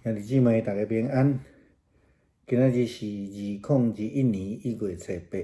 兄弟姊妹，大家平安。今仔日是2021年1月初八。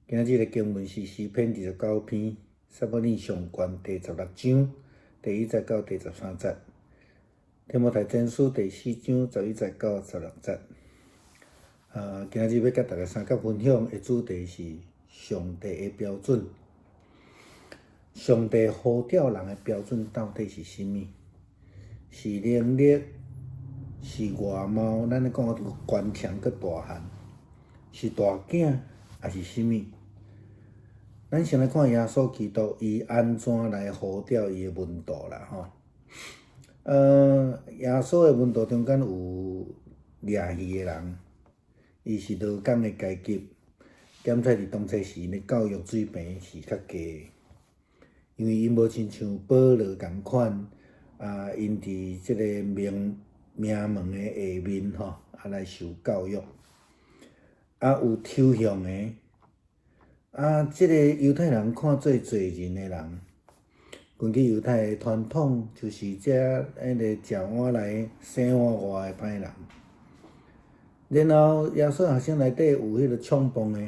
今仔日的經文是詩篇29篇，撒母耳上卷第16章第1節到第13節。提摩太前書第四章11節到16節。啊，今仔日欲佮大家相佮分享的主題是上帝的標準。上帝呼召人的標準到底是啥物？是能力？是外貌？咱咧講懸強閣大漢，是大囝，抑是啥物？咱先來看耶穌基督，伊按怎來呼召伊的門徒啦？吼，耶穌的門徒中間有掠魚的人，伊是勞工的階級，檢測佇當初時𪜶的教育水平是較低的，因為𪜶無親像保羅仝款，啊，𪜶佇這個名門的下面吼，啊來受教育，啊有抽象的，啊這個猶太人看做罪人的人，根據猶太的傳統，就是這彼个食碗內洗碗外的歹人。然後耶穌學生內底有彼个衝動的，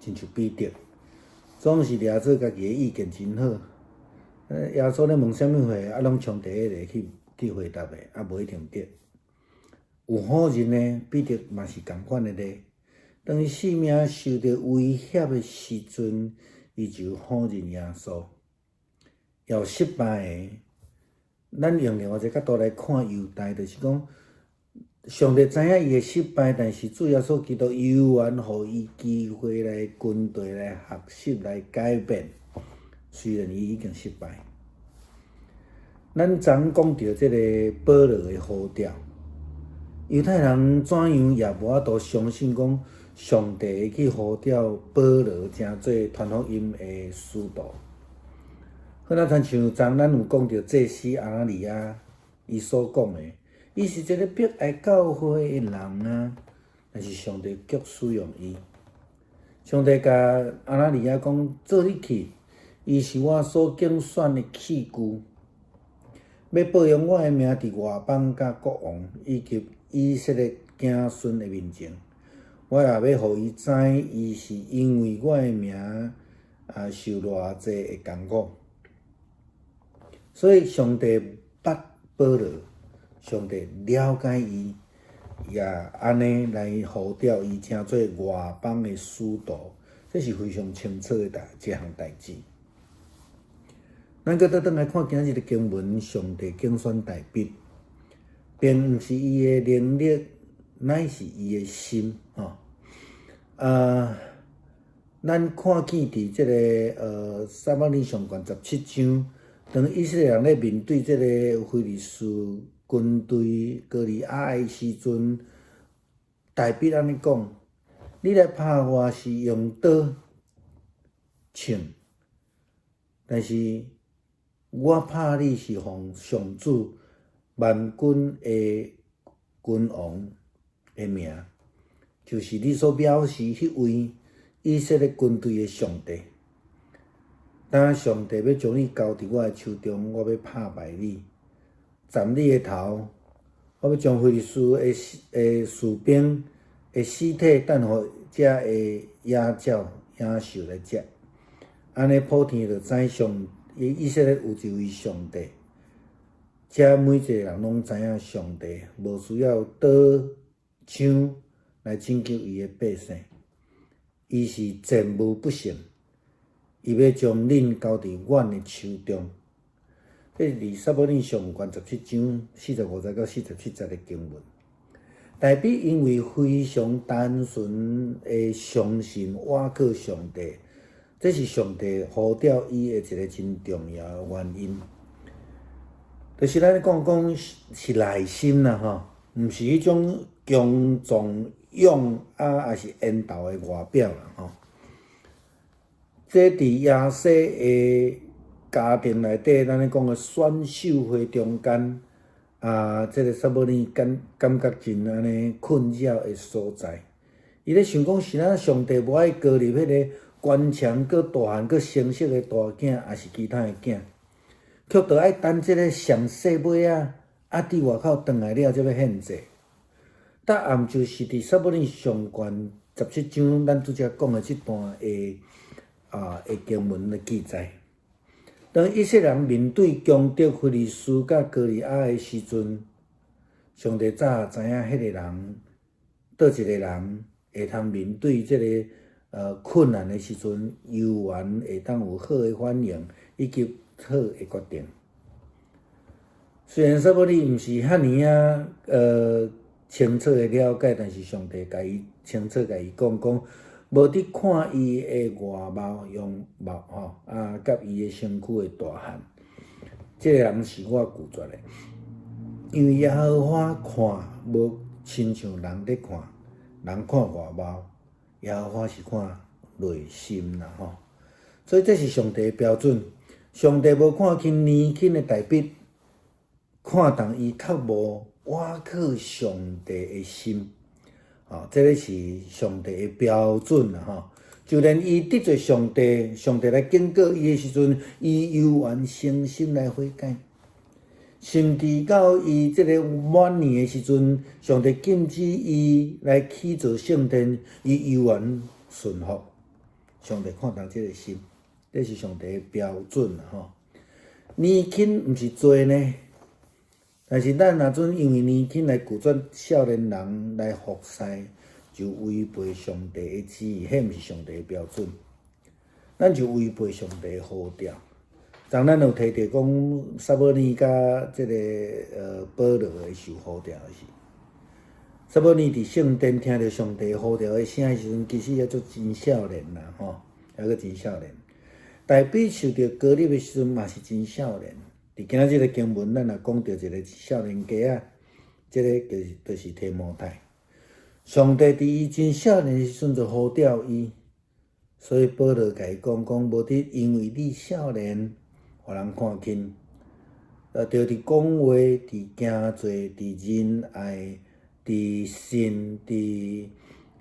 親像彼得，總是掠做家己的意見真好。耶穌咧問啥物話，啊攏衝第一个去回答的，啊無一定對。有否認的，彼得嘛是仝款的咧。當伊性命受著威脅的時陣，伊就否認耶穌。有失敗的，咱用另外一个角度來看猶大，就是講上帝知影伊會失敗，但是主耶穌基督猶原予伊機會來跟隨、來學習、來改變。雖然伊已經失敗。咱昨講著這个保羅的呼召，猶太人怎樣也無法度相信講上帝會去呼召保羅成做傳福音的使徒。好若親像昨咱有講著祭司亞拿尼亞，伊所講的，伊是一个迫害教會的人啊，但是上帝卻使用伊。上帝共亞拿尼亞講：做你去，伊是我所揀選的器具，欲報揚我的名佇外邦佮國王以及以色列子孫的面前。我也欲予伊知，伊是因為我的名啊受偌濟的艱苦。所以上帝捌保羅，上帝了解伊，也按呢來呼召伊成做外邦的使徒，這是非常清楚的代一項代誌。咱閣倒轉來看今仔日的經文，上帝揀選大衛，並毋是伊的能力，乃是伊的心吼。啊，咱看見佇這个撒母耳上卷17章，當以色列人咧面對這个非利士軍隊歌利亞的時陣，大衛按呢講：你來拍我是用刀槍，但是我拍你是奉上主萬軍的君王的名，就是你所藐視彼位以色列軍隊的上帝。當上帝欲將你交佇我的手中，我欲拍敗你，斬你的頭，我欲將非利士的士兵的屍體擲予遮的野鳥、野獸來食。按呢普天就知上以色列有一位上帝，遮每一个人攏知影上帝無需要刀槍來拯救伊的百姓，伊是戰無不勝，伊欲將恁交佇阮的手中。這是佇撒母耳上卷17章45節到47節的經文。大衛因為非常單純的相信倚靠上帝，這是上帝呼召伊的一个真重要的原因。就是咱講講是內心啦吼，毋是彼種強壯勇啊，抑是緣投的外表啦吼。這佇耶西的家庭內底，咱咧講的選秀會中間啊，這个撒母耳感覺真按呢困擾的所在。伊咧想講是咱上帝無愛膏立彼个堅強、閣大漢、閣成熟的大囝，抑是其他的囝，卻著愛等這个上細尾仔啊，佇外口轉來了才欲獻祭。答案就是佇撒母耳上卷17章，咱拄才講的這段的經文的記載。當以色列人面對強敵非利士佮歌利亞的時陣，上帝早知影彼個人，佗一个人會通面對這个困難的時陣，猶原會當有好的反應以及好的決定。雖然撒母耳毋是遐爾仔清楚的了解，但是上帝共伊清楚共伊講講，無佇看伊的外貌容貌吼，啊，佮伊的身軀的大漢，這个人是我拒絕的，因為耶和華看無親像人咧看，人看外貌，耶和華是看內心啦吼。所以這是上帝的標準，上帝無看輕年輕的大衛，看重伊較無倚靠上帝的心，吼，這个是上帝的標準啦吼。就連伊得罪上帝，上帝來警告伊的時陣，伊猶原誠心來悔改。甚至到伊這个晚年的時陣，上帝禁止伊來起造聖殿，伊猶原順服。上帝看重這个心，這是上帝的標準啦吼。年輕毋是罪呢，但是咱若準因為年輕來拒絕少年人來服侍，就違背上帝的旨意，彼毋是上帝的標準，咱就違背上帝的呼召。昨咱有提著講，撒母耳佮這个保羅的受呼召的是，撒母耳佇聖殿聽著上帝呼召的聲的時陣，其實猶閣真少年啦，吼，猶閣真少年。大衛受著膏立的時陣嘛是真少年。佇今仔日的經文，咱也講著一个少年家仔，這个就是提摩太。上帝佇伊真少年的時陣就呼召伊，所以保羅共伊講講，無得因為你少年，予人看輕，著佇講話、佇行做、佇仁愛、佇信、佇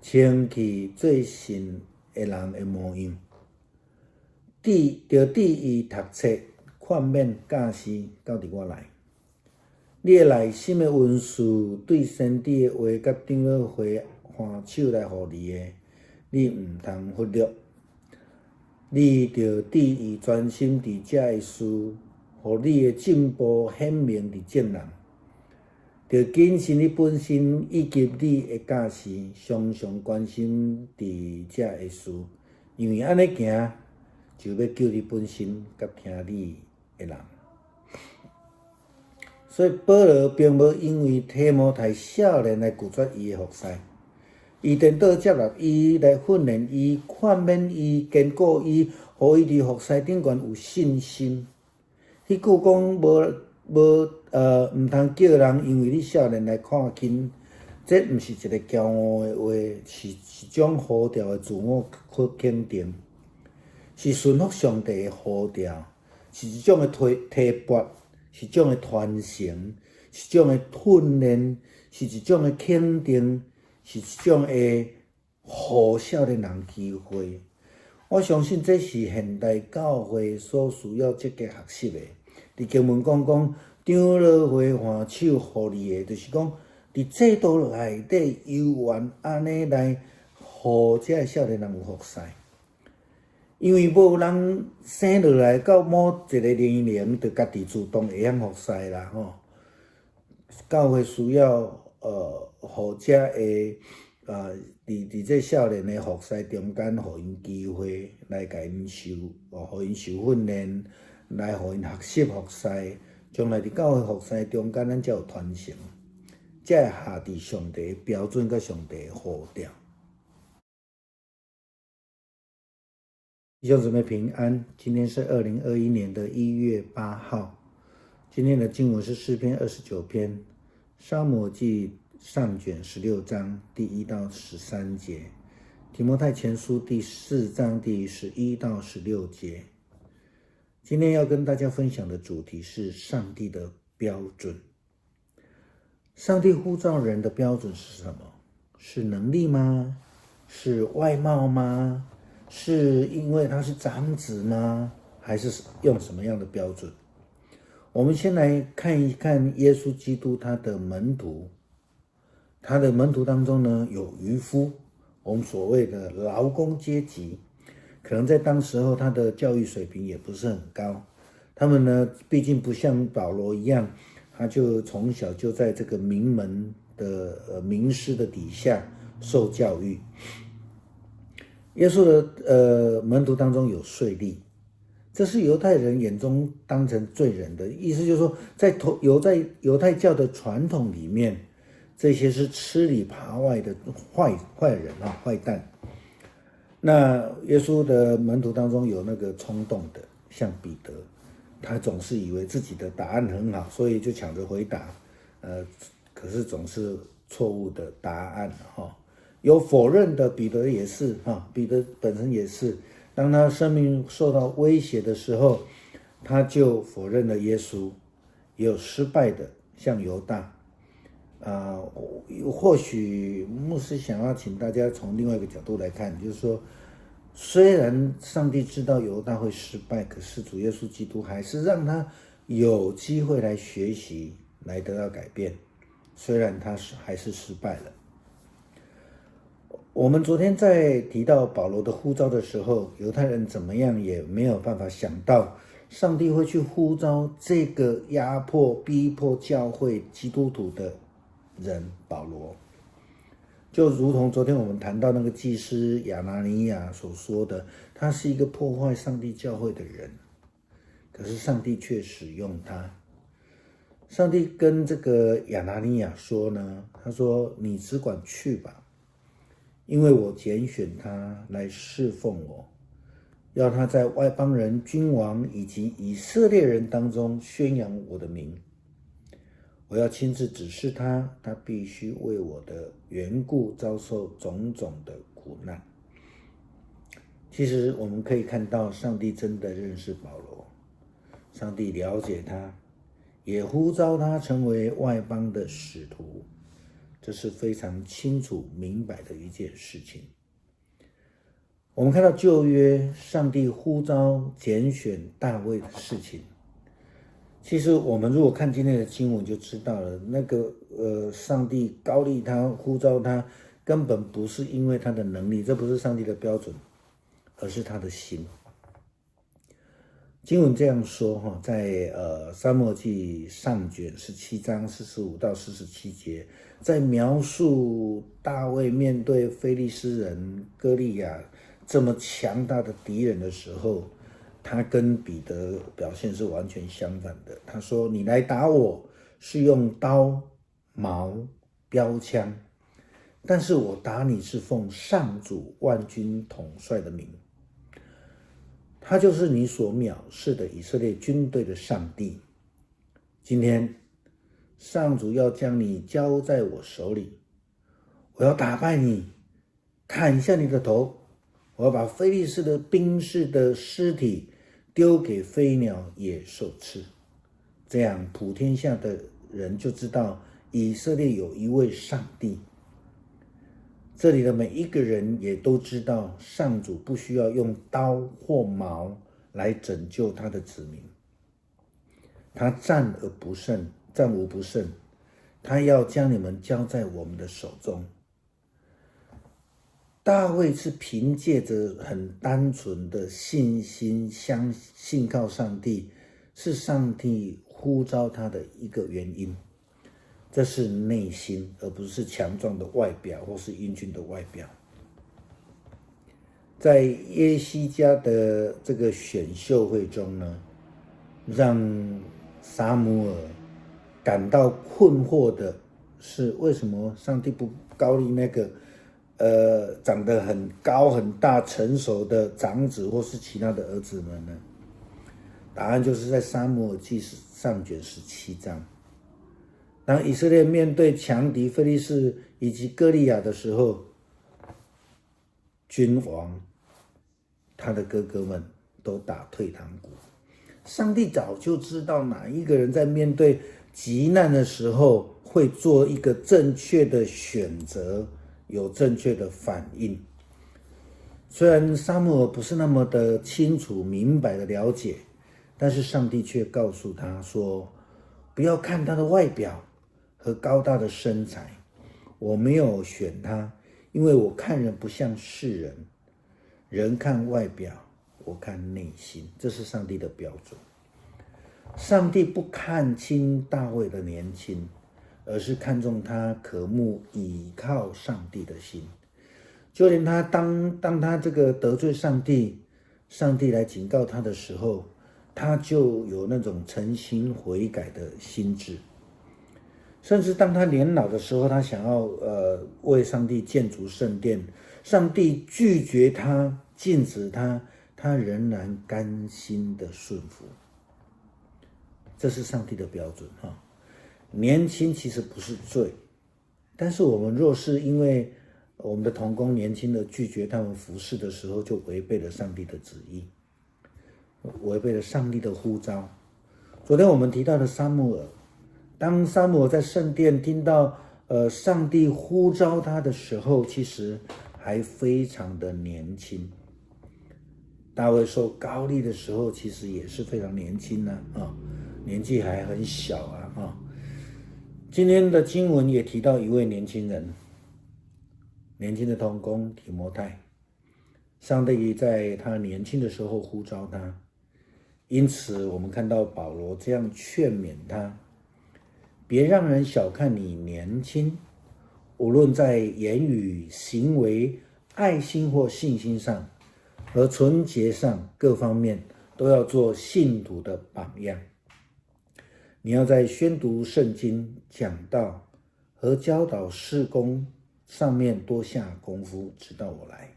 清氣做信的人的模樣，著注意讀冊、勸勉、教示，到佇我來。你的內心的恩賜，對先知的話佮長老會按手來予你的，你毋通忽略。你著注意專心佇這个事，予你的進步顯明佇眾人。著謹慎你本身以及你的教示，常常關心佇這个事，因為按呢行，就欲救你本身佮聽你的人。所以保羅並無因為提摩太少年來拒絕伊的服侍，伊顛倒接納伊來訓練伊、勸勉伊、堅固伊，予伊佇服侍頂懸有信心。彼句講無無毋通叫人因為你少年來看輕，這毋是一个驕傲的話，是一種呼召的自我肯定，是順服上帝的呼召，是一種的提拔，是一種的傳承，是一種的訓練，是一種的肯定，是一種的予少年人機會。我相信這是現代教會所需要積極學習的。佇經文講講，長老會按手予你的，就是講佇制度內底猶原按呢來予這个少年人有服侍。因為無人生落來到某一个年齡，就家己自動會曉服侍啦吼。教會需要予這个佇這少年的服侍中間，予𪜶機會來共𪜶受，予𪜶受訓練，來予𪜶學習服侍，將來佇教會服侍中間，咱才有傳承，才會合佇上帝的標準佮上帝的呼召。弟兄姊妹平安，今天是2021年的1月8號。今天的經文是詩篇29篇，撒母耳記上卷16章第1到13節，提摩太前書第4章第11到16節。今天要跟大家分享的主題是上帝的標準。上帝呼召人的標準是什麼？是能力嗎？是外貌嗎？是因為他是長子嗎？還是用什麼樣的標準？我們先來看一看耶穌基督他的門徒，他的門徒當中呢，有漁夫，我們所謂的勞工階級，可能在當時候他的教育水平也不是很高。他們呢，畢竟不像保羅一樣，他就從小就在這個名門的名師的底下受教育。耶穌的門徒當中有稅吏，這是猶太人眼中當成罪人的意思，就是說在猶太教的傳統裡面，這些是吃裡扒外的壞人啊，壞蛋。那耶穌的門徒當中有那個衝動的，像彼得，他總是以為自己的答案很好，所以就搶着回答，可是總是錯誤的答案哈。有否認的，彼得也是哈，彼得本身也是，當他生命受到威脅的時候，他就否認了耶穌。也有失敗的，像猶大。啊，或許牧師想要請大家從另外一個角度來看，就是說，雖然上帝知道猶大會失敗，可是主耶穌基督還是讓他有機會來學習，來得到改變。雖然他是還是失敗了。我們昨天在提到保羅的呼召的時候，猶太人怎麼樣也沒有辦法想到，上帝會去呼召這個壓迫、逼迫教會基督徒的人保羅。就如同昨天我們談到那個祭司亞拿尼亞所說的，他是一個破壞上帝教會的人，可是上帝卻使用他。上帝跟這個亞拿尼亞說呢，他說：“你只管去吧，因為我揀選他來侍奉我，要他在外邦人、君王以及以色列人當中宣揚我的名。我要親自指示他，他必須為我的緣故遭受種種的苦難。”其實我們可以看到，上帝真的認識保羅，上帝了解他，也呼召他成為外邦的使徒。這是非常清楚明白的一件事情。我們看到舊約，上帝呼召揀選大衛的事情。其實我們如果看今天的經文就知道了，那個上帝膏立他、呼召他，根本不是因為他的能力，這不是上帝的標準，而是他的心。經文這樣說哈，在撒母耳記上卷17章45到47節，在描述大衛面對非利士人歌利亞這麼強大的敵人的時候，他跟彼得表現是完全相反的。他說：“你來打我是用刀、矛、標槍，但是我打你是奉上主萬軍統帥的名。他就是你所藐視的以色列軍隊的上帝。今天，上主要將你交在我手裡，我要打敗你，砍下你的頭，我要把非利士的兵士的屍體丟給飛鳥野獸吃，這樣普天下的人就知道以色列有一位上帝。這裡的每一個人也都知道，上主不需要用刀或矛來拯救他的子民，他戰而不勝，戰無不勝，他要將你們交在我們的手中。大衛是憑借着很單純的信心，相信靠上帝，是上帝呼召他的一個原因。這是內心，而不是強壯的外表或是英俊的外表。在耶西家的這個選秀會中呢，讓撒母耳感到困惑的是，為什麼上帝不膏立那個長得很高很大、成熟的長子或是其他的兒子們呢？答案就是在撒母耳記上卷17章。當以色列面對強敵非利士以及歌利亞的時候，君王他的哥哥們都打退堂鼓。上帝早就知道哪一個人在面對急難的時候會做一個正確的選擇，有正確的反應。雖然撒母耳不是那麼的清楚明白的了解，但是上帝卻告訴他說：“不要看他的外表和高大的身材，我沒有選他，因為我看人不像世人，人看外表，我看內心。”這是上帝的標準。上帝不看輕大衛的年輕，而是看重他渴慕倚靠上帝的心。就連他當他這個得罪上帝，上帝來警告他的時候，他就有那種誠心悔改的心志。甚至當他年老的時候，他想要為上帝建築聖殿，上帝拒絕他，禁止他，他仍然甘心的順服。這是上帝的標準哈。年輕其實不是罪，但是我們若是因為我們的同工年輕的拒絕他們服侍的時候，就違背了上帝的旨意，違背了上帝的呼召。昨天我們提到的撒母耳，當撒母耳在聖殿聽到上帝呼召他的時候，其實還非常的年輕。大衛受膏立的時候，其實也是非常年輕呢，啊，年紀還很小啊，啊。今天的經文也提到一位年輕人，年輕的同工提摩太，上帝在他年輕的時候呼召他，因此我們看到保羅這樣勸勉他：別讓人小看你年輕，無論在言語、行為、愛心或信心上和純潔上各方面，都要做信徒的榜樣。你要在宣讀聖經、講道和教導事工上面多下功夫，直到我來。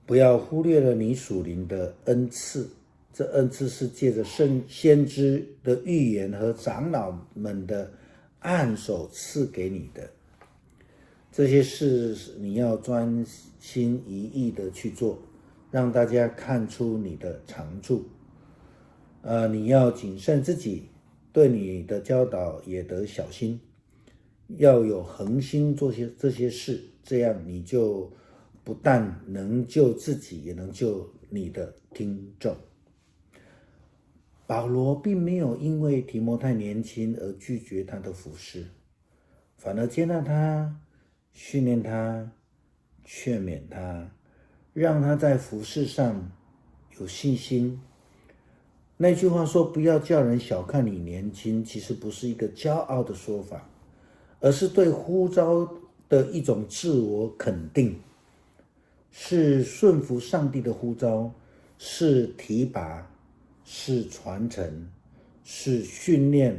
不要忽略了你屬靈的恩賜，這恩賜是借着聖先知的預言和長老們的按手賜給你的。這些事你要專心一意的去做，讓大家看出你的長處。你要謹慎自己，對你的教導也得小心，要有恆心做些這些事，這樣你就不但能救自己，也能救你的聽眾。保羅並沒有因為提摩太年輕而拒絕他的服侍，反而接納他、訓練他、勸勉他，讓他在服侍上有信心。那句話說：“不要叫人小看你年輕”，其實不是一個驕傲的說法，而是對呼召的一種自我肯定，是順服上帝的呼召，是提拔，是傳承，是訓練，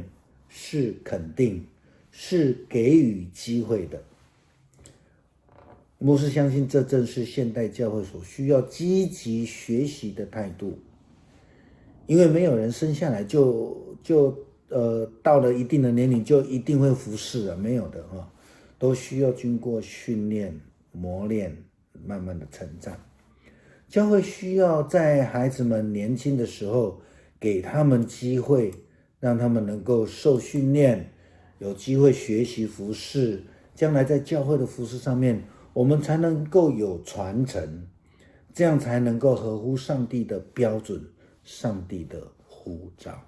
是肯定，是給予機會的。牧師相信，這正是現代教會所需要積極學習的態度。因為沒有人生下來就到了一定的年齡就一定會服侍啊，沒有的哈，都需要經過訓練、磨練，慢慢的成長。教會需要在孩子們年輕的時候給他們機會，讓他們能夠受訓練，有機會學習服侍，將來在教會的服侍上面，我們才能夠有傳承，這樣才能夠合乎上帝的標準。上帝的呼召。